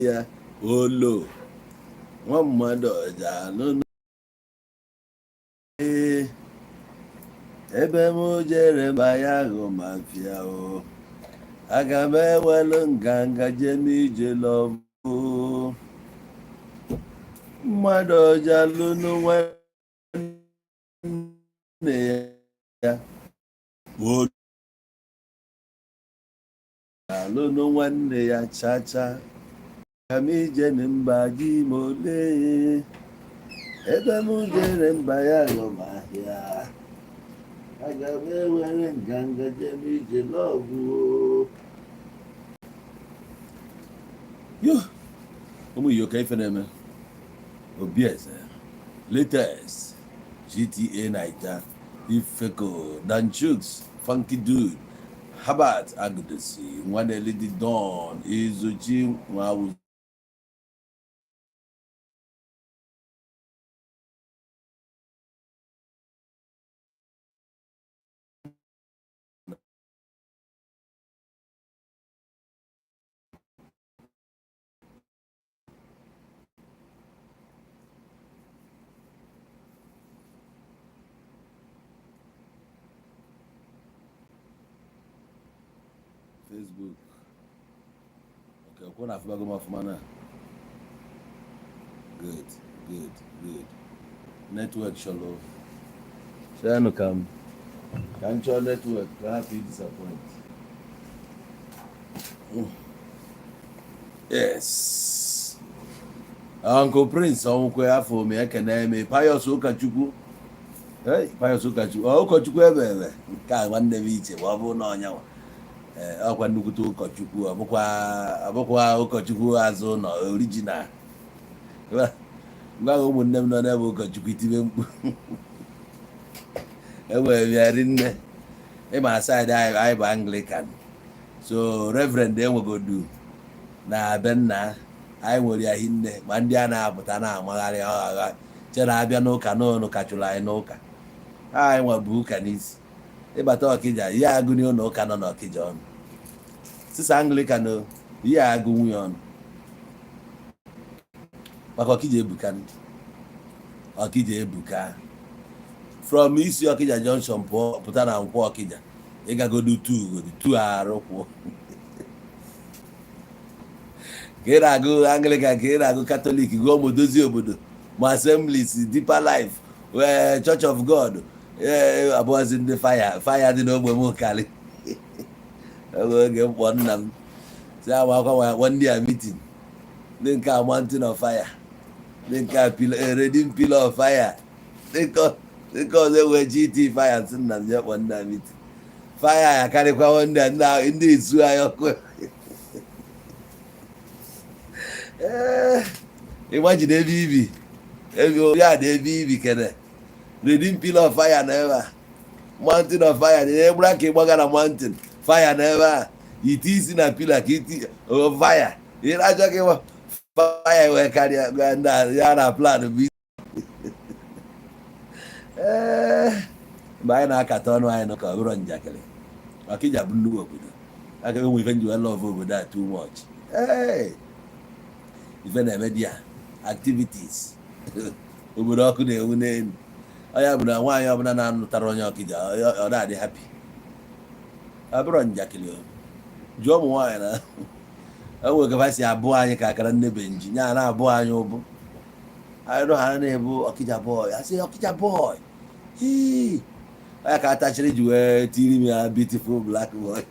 Ya olo nwa mmadụ ọja anụ. Ee, ebe m jere mba ya hụ mafia o, aga m ewelu nganga jem ije love. Mmadụ ọja lụnụ nwanne ya, alụnụ nwanne ya chacha ka m ije mba gị ma ole. Ebe m jere mba ya ghọ m ahịa, aga m ewere nganga jem ije love. Yo, ụmụ iyo, ka ife na-eme. Obieze latest GTA Naija Ifeko Danchuks Funky Dude Herbert Agudosi Nwaneli the Don Izuchi Nwa. Facebook. Okay, kwụ na afụbago m ọfụma na. Good, good, good. Network chọrọ chenụ ka m chọọ network ka hapụ disappoint. Yes, Uncle Prince ọnwụkwe afọ m ekene m. Pius Ụkọchukwu. Hey, Pius Ụkọchukwu, ọ ụkọchukwu ebe ebe nke a nwanne m iche ma ọ bụrụ na ọnyanwa. Ee, ọkwa nnukwute ụkọchukwu, ọ bụkwa ụkọchukwu azụ ụlọ original. Gwa ụmụnne m nọ n'ebe ụkọchukwu itibe mkpu enwere m ya rinne. Ịma side anyị, anyị bụ Anglican, so reverend enwegodu na be nna anyị nwere ya hinne. Ma ndị a na-apụta na-amagharị ọghagha chere abịa n'ụka n'ụnụ kachụrụ anyị n'ụka anyị nwa bụ ụka n'isi. Ịbata Ọkịja, ihe agụnye ụlọ ụka nọ n'Ọkịja ọnụ sisa Anglican o, ihe agụ nwunye ọnụ maka Ọkịja ebuka. Ọkịja ebuka. From isi Ọkịja junction pụọ pụta na Nkwọ Ọkịja, ịgagodu tu godu tu arụ kwụọ ka ị na-agụ Anglican, ka ị na-agụ Catholic, gụọ ma Odozi Obodo, ma Assemblies, Deeper Life, wee Church of God. Ee, abụọzi ndị fire fire dị n'ogbe m karị. Oge mkpọ nna m si agba akwa nwa akpọ ndị a meeting, ndị nke a Mountain of Fire, ndị nke a Redeem Pillar of Fire, ndị nke ọzọ enwee GT Fire. Nsị nna m jee kpọ ndị a meeting, fire ya karịkwa ndị a ndị esu anyị ọkụ. Ee, imagine ebe ibi, ebe ya na ebe ibi kene Redeem Pillar of Fire na ebe a, Mountain of Fire na egbura ka ịgbaga na Mountain Fire na ebe a, ite isi na pillar ka iti fire. Ị na-achọ ka ịgba fire wee karịa gwa ndị a, ya na plan bụ. Ee, mgbe anyị na-akata ọnụ anyị nọ ka ọ bụrụ njakịrị. Ọkịja bụ nnukwu obodo aka enwe ife nji wee love obodo a too much. Ee, ife na-eme di ya activities, obodo ọkụ na-enwu n'elu. Onye bụ na nwaanyị ọbụla na-anụtara onye Ọkịja, ọ na-adị happy. Ọ bụrụ njakịrị o, jụọ ụmụ nwaanyị na enwe ka si abụọ anyị ka akara nne benji nya na-abụ anyị ụbụ anyị nụ ha na-ebu Ọkịja boy, asị Ọkịja boy hii. Onye ka atachiri ji wee tiri m ya beautiful black boy.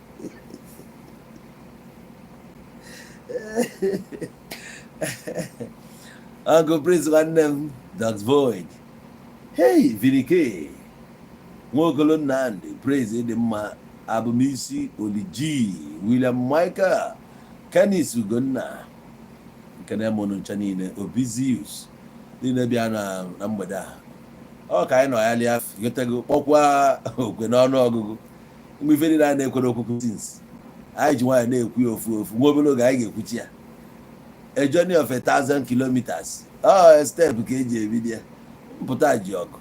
Uncle Prince nwanne m, Dogs Void, hey, Vinike Nwaokolo, Nnamdi Praise dị mma, Abụmisi Oliji, William Michael, Kenis Ugonna, nke na-emonụ ncha niile, Obizius niile bịa na mgbede a. Ọ ka anyị nọ ya lia gotego kpọkwa okwe n'ọnụ ọgụgụ mgbe ife niile a na-ekwere okwukwu since anyị ji nwaanyị na-ekwu ya ofu ofu. Nwa obere oge anyị ga-ekwuchi ya, a journey of 1,000 kilometers, ọ step ka eji ebido ya. Mpụta ji ọgụ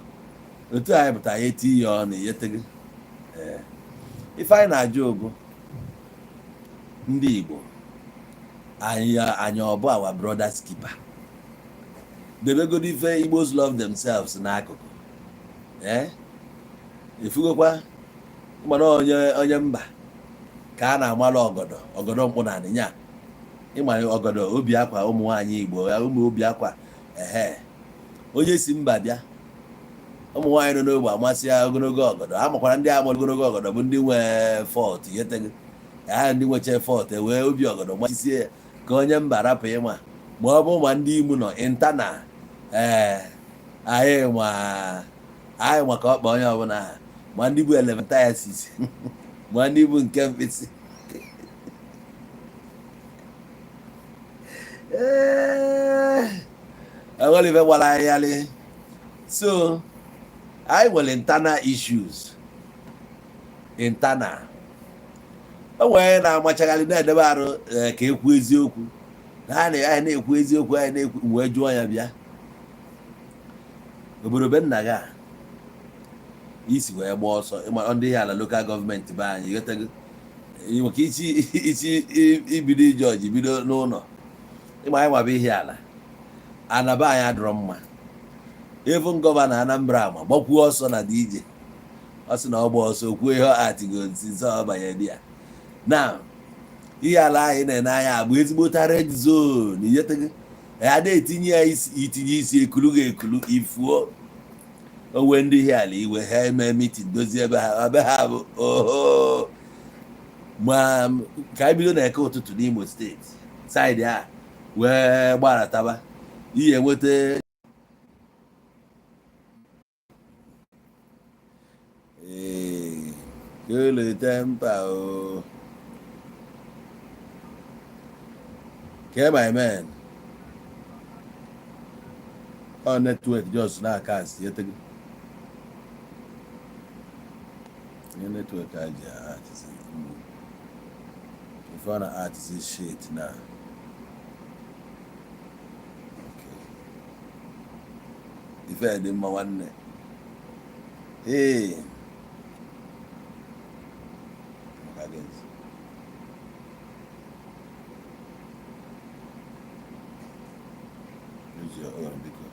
otu anyị pụta ya eti ya ọnụ yetego. Ee, ife anyị na-ajụ bụ ndị Igbo Anyị anyị ọ bụ our brother's keeper? Debegodi ife Igbos love themselves n'akụkụ. Ee, ifugokwa mana onye onye mba ka a na-amalụ ọgọdọ, ọgọdọ mkpụ na anịnya. Ịma ọgọdọ obi akwa ụmụ nwaanyị Igbo, ụmụ obi akwa. Ehe, onye si mba bịa, ụmụ nwaanyị nọ n'ogbe amasị ya ogologo ọgọdọ. A makwara ndị amụrụ ogologo ọgọdọ bụ ndị nwe fault yetego ha, ndị nwecha fault ewee obi ọgọdọ masisie ya ka onye mba rapụ ịma. Ma ọ bụ ma ndị Imo nọ internal. Ee, anyị ma, anyị ma ka ọkpa onye ọbụla ha, ma ndị bụ elephantiasis, ma ndị bụ nke mkpịsị. Ee, enwere ife gbara anyị yalị. So anyị nwere internal issues, internal. O nwere na-amachagharị na-edebe arụ ka ekwu eziokwu na ha anyị na-ekwu eziokwu, anyị na-ekwu. Wee jụọ ya, bịa obodo be nna gị a isi wee gbaa ọsọ, ịma ndị ihe ala local government be anyị ghọtago maka isi isi ibido ije ọjị bido n'ụlọ. Ịma anyị nwaba ihe ala anaba anyị adịrọ mma. Even governor Anambra ma gbakwuo ọsọ na dị ije, ọ sị na ọ gba ọsọ kwuo ihe ọ atigo nso ọ banye di ya na ihe ala anyị na-ene anya bụ ezigbota red zone. Iyetego ya na-etinye ya isi, itinye isi ekulu ga-ekulu ifuo onwe ndị ihe ala iwe ha eme meeting dozie ebe ha, ebe ha bụ oho. Ma ka anyị bido na Eke Ụtụtụ n'Imo Steeti side a wee gbarataba ihe nweta. Ee, kele temper o ke my man ọ network just na-akasị yetego ihe network a ji atịzi ife ọ na-atịzi shit na. Okay. Ife dị mma nwanne. Ee, maka gịnị? Use your own, biko.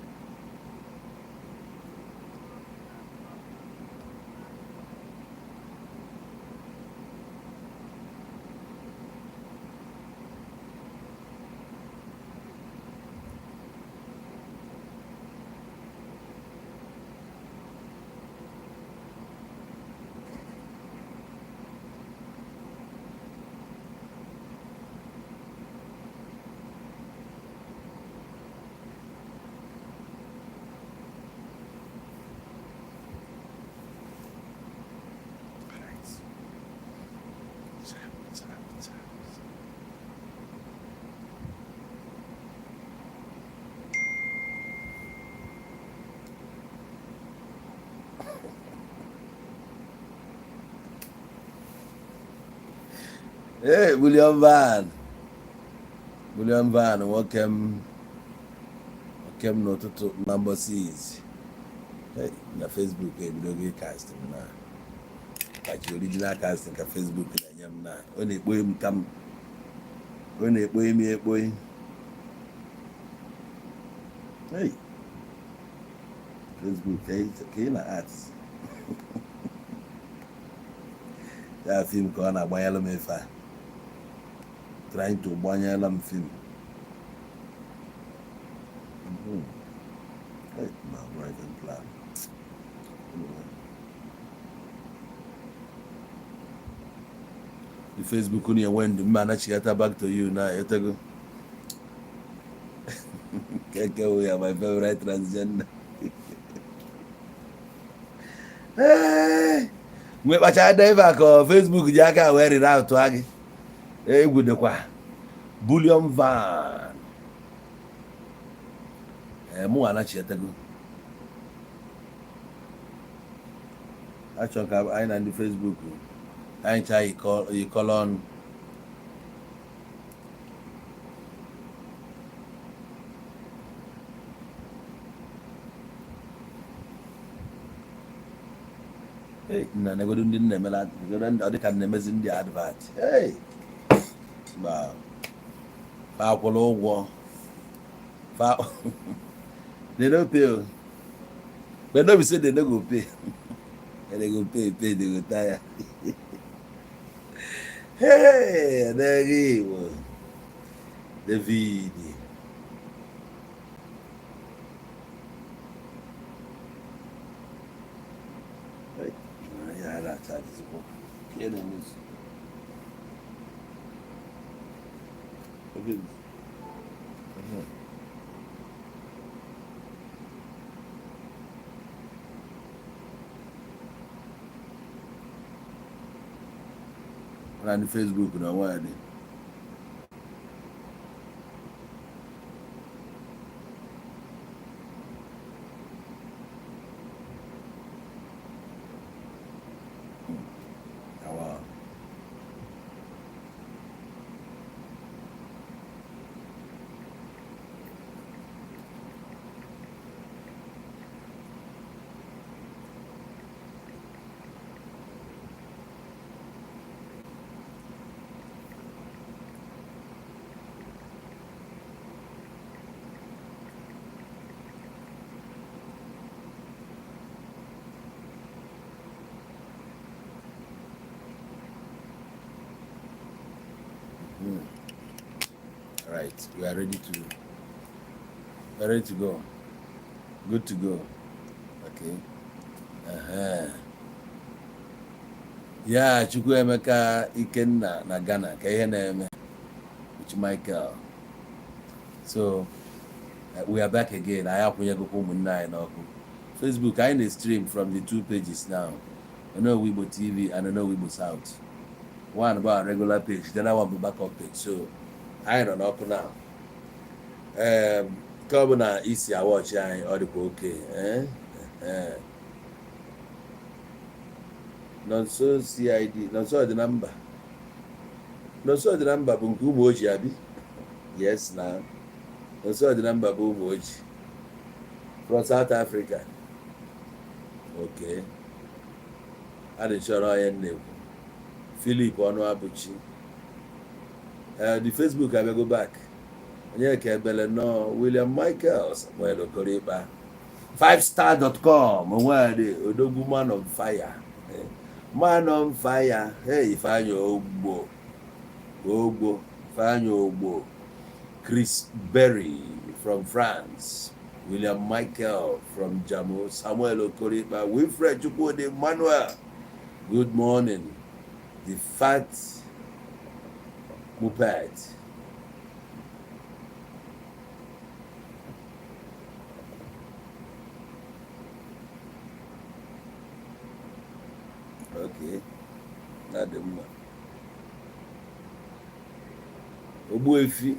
Right. Tap, tap, tap. Hey, William Van. William Van, nwoke m, nwoke m n'ụtụtụ na mbọsị izi. Hey, na Facebook ebidogo cast m na kachi original casting ka Facebook na-enye m na ọ na-ekpoghị m ka m ọ na-ekpoghị m ekpoghị. Hey, Facebook ka ị na art ya film ka ọ na-agbanyelụ m ife a, trying to gbanyela m film. Hey, my driving plan. Anyway. The Facebook na-enwe ndụ mma anachighata back to you na etego keke wụ ya my favorite transgender. Hey! Mgbe kpacha ebe a ka Facebook ji aka wee rịrị atụ gị egwu dịkwa. Bullion Van, ee, mụ anachietego. Achọ ka anyị na ndị Facebook anyị chaa yikọrọ ọnụ. Hey, nna, negodo ndị nna emela negodo ọ dịka na-emezi ndị advert. Hey! Wow. Fa akwụrụ ụgwọ fa, they no pay o, but no be say they no go pay. They go pay, pay, they go tire. Hey, n'ego Igbo, David. Hey, ya na-achajizikwa. Ihe na-emezi. Okay. Na ndị Facebook na onwe ya dị. Awa. Right, we are ready to go. Good to go. Okay. Ya Chukwuemeka Ikenna na Ghana ka ihe na-eme. Uche Michael. So we are back again. Anyị akwụnyegokwa ụmụnne anyị n'ọkụ. Facebook, anyị na-stream from the two pages now. Onowu Igbo TV and Onowu Igbo South. One bụ our regular page, the other one bụ backup page. So anyị nọ n'ọkụ now. Nke ọ bụla isi awọchị anyị, ọ dịkwa oke. Eh? Eh. Nonso CID, Nonso dị na mba. Nonso dị na mba bụ nke ụmụ ojii abi? Yes na. Nonso dị na mba bụ ụmụ ojii. From South Africa. Okay. Adị chọrọ onye na-ekwu. Philip Ọnụabụchi. The Facebook abịago back. Onye ka ebele nọ William Michael Samuel Okorikpa. Fivestar.com onwere odogwu man on fire. Man on fire. Hey, Ifeanyi Ogbo. Ogbo. Ifeanyi Ogbo. Chris Berry from France. William Michael from Jamo. Samuel Okorikpa. Wilfred Chukwudi Manuel. Good morning. The Fat Mupet. Okay. That dị mma. Ogbuefi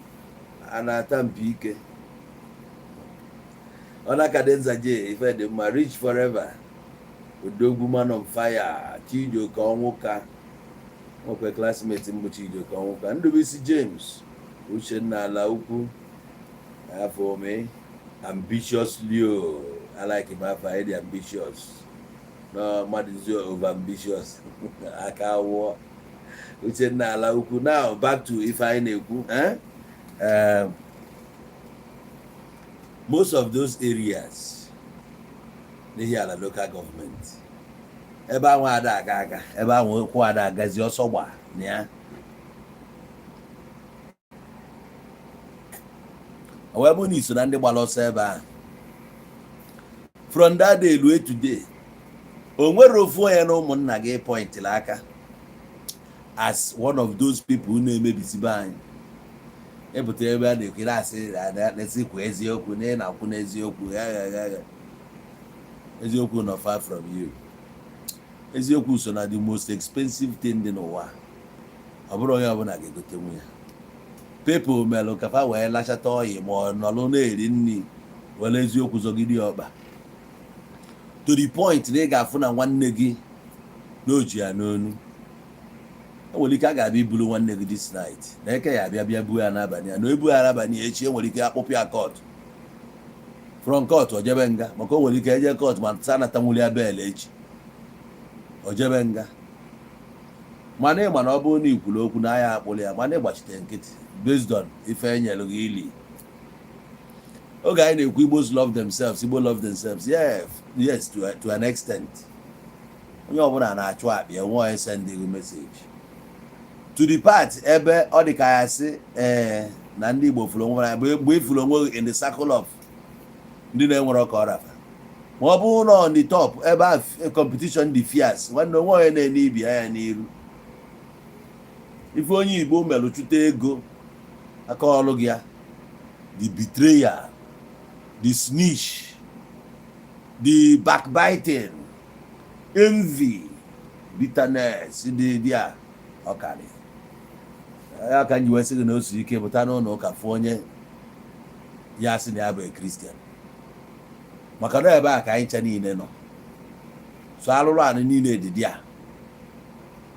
a na-ata mpi ike. Ọ na-akadenza J ife dị mma, rich forever. Odogwu man on fire, Chijioke Ọnwụka. Nwekwe classmate m bụ Chijioke Ọnwụka. Ndubisi James, Uchenna Ala Ukwu, afọ me Ambitious Leo. I like him afọ anyị dị ambitious. No, mmadụ zi over ambitious. Aka wụọ. Uchenna Ala Ukwu. Now back to ife anyị na-ekwu. Eh? Most of those areas n'ihi ala local government, ebe ahụ ada aga aga, ebe ahụ ụkwụ ada agazi, ọsọ gba na ya. O wee bụrụ na iso na ndị gbara ọsọ ebe ahụ from that day ruo today, o nwere ofu onye na ụmụnna gị pointịrị aka as one of those people na-emebisi be anyị. Ịpụta ebe a na-ekwu asị na-esikwa eziokwu na ị na-akwụ n'eziokwu, gha gha gha gha. Eziokwu nọ far from you. Eziokwu so na the most expensive thing dị n'ụwa. Ọ bụrụ onye ọbụla ga-egotenwu ya. People melụ ka fa wee lachata ọyị ma ọ nọlụ na-eri nri, were eziokwu zọgide ya ọkpa to the point na ị ga-afụ na nwanne gị na oji ya n'onu. E nwere ike a ga-abịa iburu nwanne gị this night na eke ya abịa bịa buo ya n'abalị ya na ebu ya n'abalị ya echi. E nwere ike akpụpụ ya court, from court o jebe nga, maka o nwere ike eje court ma sa anatanwuli ya bail echi, o jebe nga. Mana ị ma na ọ bụrụ na ikwuru okwu na aya akpụrụ ya, mana ịgbachite nkịtị. Based on ife enyere gị ili oge anyị na-ekwu, Igbos love themselves, Igbo love themselves. Yes, to an extent. Onye ọbụla na-achụ akpị enwe onye send gị message to the part ebe ọ dị ka ya sị ee na ndị Igbo fụrụ onwe ha. Mgbe ị fụrụ onwe gị in the circle of ndị na-enwere ọka ọrafa, ma ọ bụrụ na on the top ebe a competition dị fierce, nwanne, onwe onye na-ene ibi anya n'iru. Ife onye Igbo melụ chụta ego aka ọlụ gị ya, the betrayal, the snitch, the backbiting, envy, bitterness dị dị a ọkarị ya ka m ji wee sị gị na o siri ike pụta n'ụlọ ụka fụ onye ya sị na ya bụ Christian, maka na ebe a ka anyị ncha niile nọ. So alụrụ anị niile dị dị a.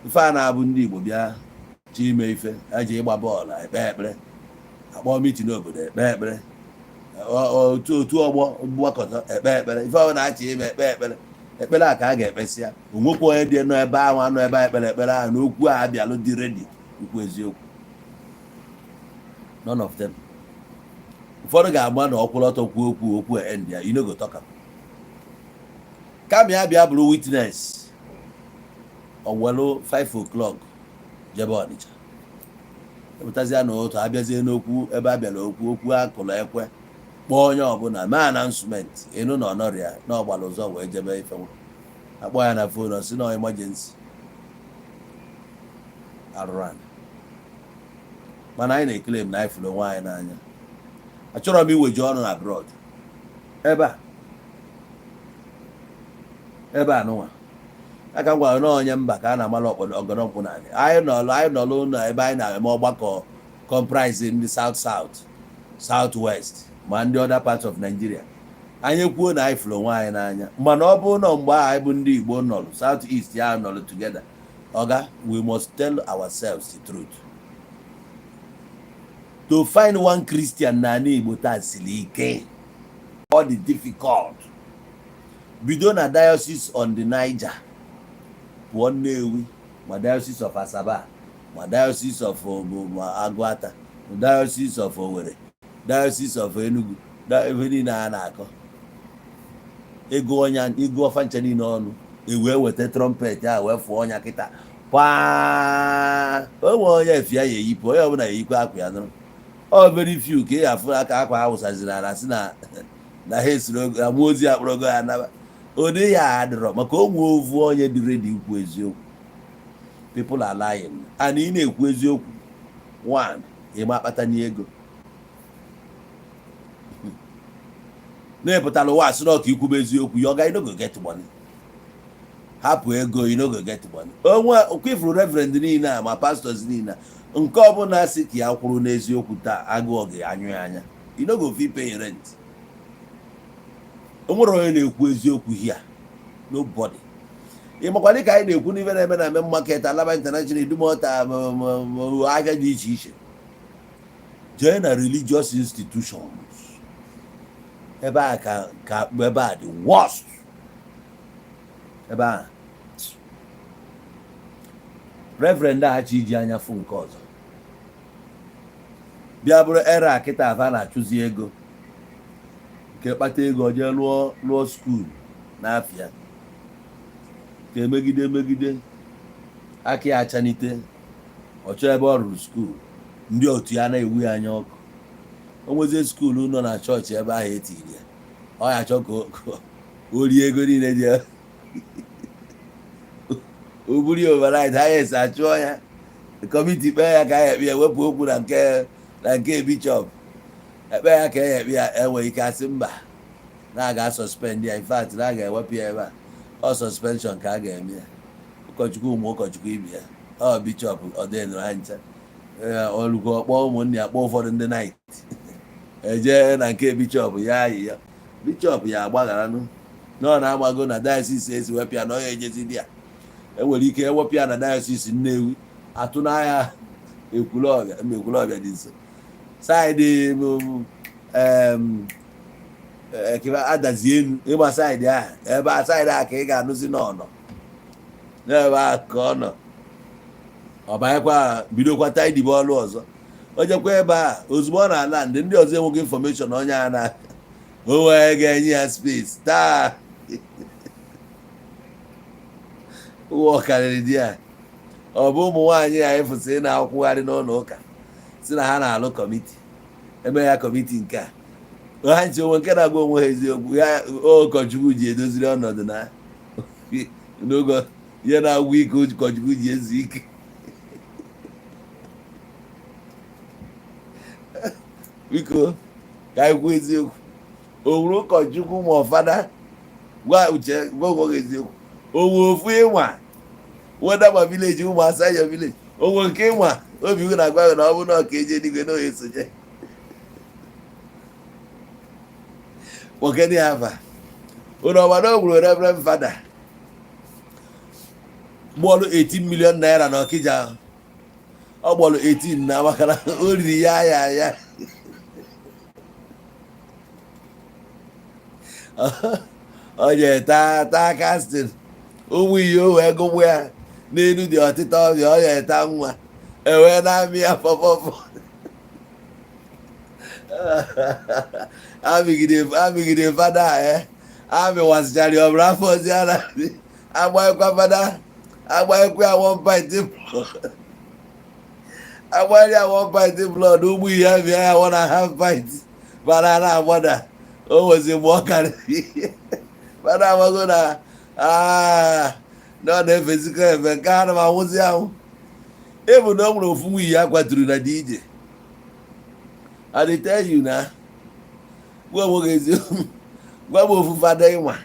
Ife a na-abụ ndị Igbo bịa chi ime ife eji ịgba bọọlụ, ekpe ekpere, akpọ meeting obodo, ekpe ekpere, otu ọgbọ mgbakọta, ekpe ekpere, ife ọ na-achọ ime, ekpe ekpere. Ekpere a ka a ga-ekpesịa, onwekwa onye dị nọ ebe ahụ anọ ebe a ekpere ekpere ahụ na okwu a abịalụ dị ready ikwu eziokwu. None of them. Ụfọdụ ga-agba na ọkwụrụ ọtọ kwuo okwu, okwu end ya, you no go talk am. Kama ya bịa bụrụ witness, ọ welụ 5 o'clock jebe Ọnịcha, epụtazịa na ụtọ abịazie n'okwu ebe a bịara okwu, okwu akụrụ ekwe, kpọọ onye ọbụla mee announcement, ịnụ na ọnọrịa na ọgbara ụzọ wee jebe ife nwa, akpọ ya na phone, ọ sị na emergency arụrụ anyị. Mana anyị na-ekele m na anyị fụrụ onwe anyị n'anya. Achọrọ m iweji ọnụ na abroad ebe a, ebe a nụnwa aka m gwara na onye mba ka a na-amala ọgọdọ nkwụ n'anya. Anyị nọlụ ụlọ ebe anyị na-eme ọgbakọ comprise ndị South, South, South West, ma ndị other parts of Nigeria. Anyị kwuo na anyị fụrụ onwe anyị n'anya, mana ọ bụrụ na mgbe ahụ anyị bụ ndị Igbo nọlụ South East ya nọlụ together, oga, we must tell ourselves the truth. To find one Christian n'ala Igbo taa siri ike, ọ dị difficult. Bido na Diocese on the Niger pụọ Nnewi, ma Diocese of Asaba, ma Diocese of ma Agụata, Diocese of Owerri, Diocese of Enugu, ebe niile a na-akọ ego ọnya, ego ọfa ncha niile ọnụ ewee weta trumpet a wee fụọ ọnya kịta paa onwe onye efi ya eyipụ, onye ọbụla eyikwa akwa ya nụrụ. Ọ very few ka ị ga-afụ aka akwa ha wụsaziri ala si na ha esiri amụọ ozi akpọrọgo ha naba. Ụdị ya adịrọ maka onwe ovu onye dị ready ikwu eziokwu. People are lying, and ị na-ekwu eziokwu one ịma akpata n'ego na-epụtara ụwa asị na ọka ikwube eziokwu ya, ọ ga, you no go get money. Hapụ ego, you no go get money. Onwe kwifuru reverend niile a, ma pastors niile a, nke ọbụla sị ka ya kwụrụ n'eziokwu taa, agụụ ga-anyụ ya anya. You no go fit pay rent. O nwere onye na-ekwu eziokwu here? Nobody. Ị makwa dịka anyị na-ekwu n'ife na-eme na main market, Alaba International, Idumota, ahịa dị iche iche. Jee na religious institutions ebe a ka ebe a dị worst. Ebe a reverend aghachi iji anya fụ nke ọzọ bịa bụrụ era kịta afa na-achụzi ego nke kpata ego, jee lụọ school n'afịa ka emegide emegide aka ya achanite. Ọ chọọ ebe ọ rụrụ school, ndị otu ya na-ewu ya anya ọkụ. O nwezie school nọ na chọọchị ebe ahụ etiri ya, ọ ya achọ ka o rie ego niile dị ya, o buru ya overnight. Ha esi achụọ ya, committee kpee ya ka ya ekpe ya, wepụ okwu na nke bishọp ekpe ya ka ya ekpe ya. Enweghị ike asị mba na a ga-suspend ya. In fact, na a ga-ewepụ ya ebe a, ọ suspension ka a ga-eme ya. Ụkọchukwu, ụmụ ụkọchukwu ibe ya, ọ bishọp ọdịnụ ha ncha olugbo kpọọ ụmụnne ya, kpọọ ụfọdụ ndị knight, eje na nke bishọp ya ayị ya. Bishọp ya agbagharanụ na ọ na-agbago na diocese esi wepụ ya na ọ ya ejezi di ya. Enwere ike ewepụ ya na Diocese Nnewi, atụ n'ahịa Ekwulọbịa mba, Ekwulọbịa dị nso side adazi enu ịgba side ahụ. Ebe a side ahụ ka ị ga-anụzi n'ọnọ n'ebe ahụ ka ọ nọ, ọ banyekwa bidokwa tidibe ọlụ ọzọ. O jekwa ebe a, ozugbo ọ na-ala, ndị ọzọ enweghị information onye a na o wee ga-enye ya space taa. Ụwa karịrị di ya. Ọ bụ ụmụ nwaanyị a ịfụsị na-akwụgharị n'ụlọ ụka, si na ha na-alụ committee, eme ya committee nke a, ha nche onwe nke na-agwa onwe ha eziokwu ya. Ụkọchukwu ji edoziri ọnọdụ na n'oge ihe na-agwụ ike, ụkọchukwu ji ezu ike. Biko, ka anyị kwuo eziokwu. O nwere ụkọchukwu ma ọ fada, gwa uche, gwa onwe gị eziokwu, o nwere ofu ịnwa weda ma village ụmụ asa ya village, o nwere nke ịnwa obi gị na-agwa gị na ọ bụrụ na ọ ka eje eluigwe na onye soje kpọkene ya afa ụlọ ọma na o gwuru. Reverend Fada gbọọlụ 18 million naira na Ọkịja. Ọ gbọọlụ 18 na maka na o riri ya ya ya ọ je taa taa casting ụmụ ihe o wee gụgbụ ya n'elu dị ọtịta ọbịa. Ọ ya eta nwa ewee na-amị ya fọfọfọ, amịgide amịgide fada e amịwasịchara ya ọbụla afọ ozi a na-amị agbanyekwa fada, agbanyekwa ya one pint blood, agbanye ya one pint blood, ụmụ ihe amịa ya one and a half pint. Mana na-agbada o nwezi mgbe ọ karịrị ihe fada amago na na ọ na-efezikọ efe nke a na m anwụzi anwụ. Ịbụ na o nwere ofu nwunye ya kwaturu na DJ. I dey tell you na gwa onwe gị eziokwu, gwa m ofu fada ịnwa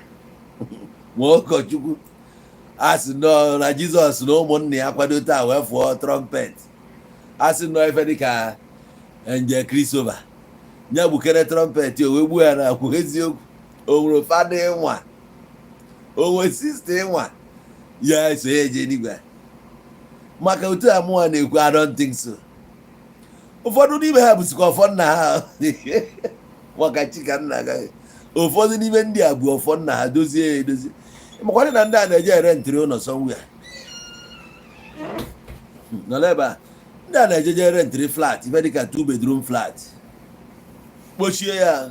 ma ụkọchukwu a sị nọọ na Jizọs na ụmụnne ya kwado taa wee fụọ trumpet, a sị nọọ ife dịka nje Christopher nye gbukere trumpet o wee gbuo ya na akwụ eziokwu. O nwere fada ịnwa, o nwere sista ịnwa ya eso ya eje n'igwe maka otu a mụnwa na-ekwu? I don't think so. Ụfọdụ n'ime ha bụzikwa ọfọ nna ha, maka chi ka nna agaghị. Ụfọdụ n'ime ndị a bụ ọfọ nna ha dozie ya edozi, makwadị na ndị a na-eje ere ntịrị ụlọ somewhere nọ ebe a. Ndị a na-ejeje rentịrị flat, ife dịka two bedroom flat, kpochie ya,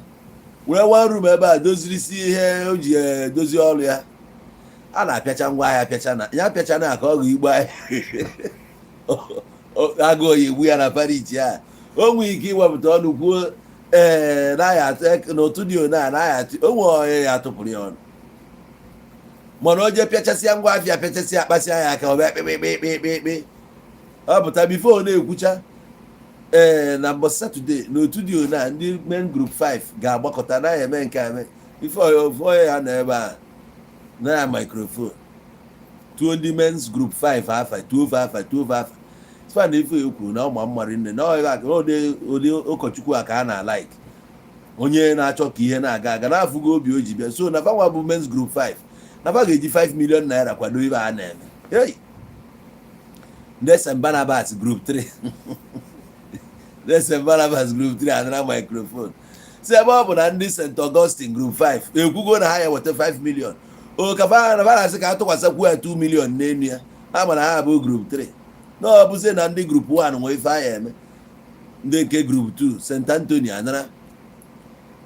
were one room ebe a dozirisi ihe o ji edozi ọrụ ya. A na-apịacha ngwa ahịa, pịacha na ya, pịacha na ka ọ ga igbo ahịa agụụ ya egbu ya na parish a. O nwere ike iwepụta ọnụ kwuo ee na ya atụ n'ụtụ dị one a na ya atụ o nwere onye ya atụpụrụ ya ọnụ, mana o jee pịachasịa ngwa afịa, pịachasịa, akpasịa ya aka, ọ bịa kpekpekpekpekpe, ọ pụta before ọ na-ekwucha ee na mbọchị Saturday n'otu dị one a, ndị men group 5 ga-agbakọta na ya eme nke a eme before ofu onye ya nọ ebe a na ya microphone tuo ndị men's group 5 afa, tuo fa afa, tuo fa afa sfa na ife ekwu na ọma mma rinne na ọ ebe ụdị ụdị ụkọchukwu a ka a na-alike, onye na-achọ ka ihe na-aga aga na-afụgo obi o ji bịa. So na fanwa bụ men's group 5 na fa ga-eji 5 million naira kwado ibe a na-eme. Hey! Ndị St. Barnabas group 3, ndị St. Barnabas group 3 anara microphone si ebe ọ bụ na ndị St. Augustine group 5 ekwugo na ha ya weta 5 million, o ka fa na fa na-asị ka atụkwasịkwu ya 2 million n'elu ya. Ha mana ha bụ group 3 na ọ bụzie na ndị group 1 nwee ife a ya eme. Ndị nke group 2 St. Anthony anara.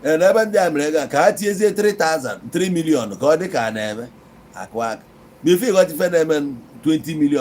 Ee, n'ebe ndị a mere ego a ka ha tinyezie 3000 3 million ka ọ dị ka a na-eme akụ aka ma ife ịghọta ife na-eme 20 million.